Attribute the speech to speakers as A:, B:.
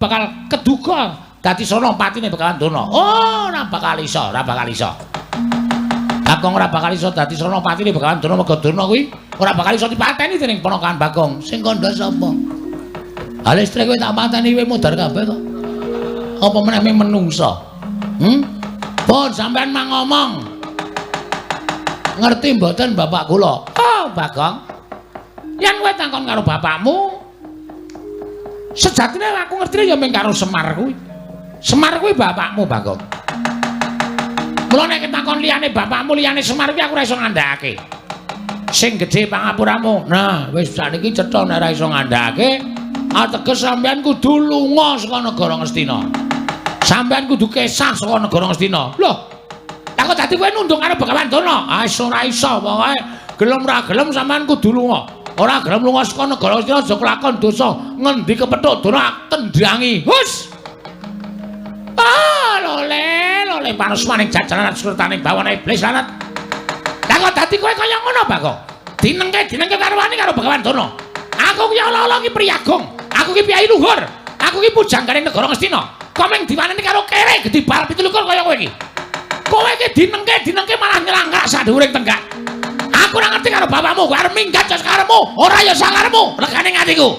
A: Bakal keduga dadi senopatine Begawan Durna. Oh, ora bakal iso, ora bakal iso. Bagong ora bakal iso dadi senopatine Begawan Durna mergo Durna kuwi ora bakal iso dipateni dening ponakan Bagong. Sing kandha sapa? Ha listrik kowe tak pateni kowe mudhar kabeh kok. Apa meneh menungsa? Hmm? Pun sampean mang ngomong. Ngerti mboten bapak kula? Oh, Bagong. Yen kowe takon karo bapakmu, sejatine aku ngerti ya mung karo Semar kuwi. Semar kuwi bapakmu, Bagong. Mula nek takon liyane bapakmu, liyane Semar kuwi aku ora iso ngandhakake. Sing gedhe pangapuramu. Nah, wis sakniki cetha nek ora iso ngandhakake, ateges sampean kudu lunga saka negara Ngastina. Sampean kudu kesah saka negara Ngastina. Loh, lah kok dadi kowe nunduk karo Begawan Durna? Ah, ora iso, pokoke gelem ora gelem sampean kudu lunga. Ora gelem lunga saka negara Ngastina aja kelakon dosa. Ngendi kepethuk Durna tendangi. Hus. Ah, lole, lole panusmaning jajaran surtaning bawana iblis lanat. Lah kok dadi kowe kaya ngono, Bagong? Dinengke dinengke karo wani karo Begawan Durna. Aku ki ala-ala ki priyagung. Aku ki piyai luhur. Aku ki pujangganing negara Ngastina. Kok mung diwaneni karo kere gedhi bal 27 kaya kowe iki. Kowe iki dinengke dinengke malah nyelangkak sadhuwuring tenggak. Aku ora ngerti karo bapakmu, kowe arep minggat ya sakarepmu, ora ya sakarepmu, regane atiku.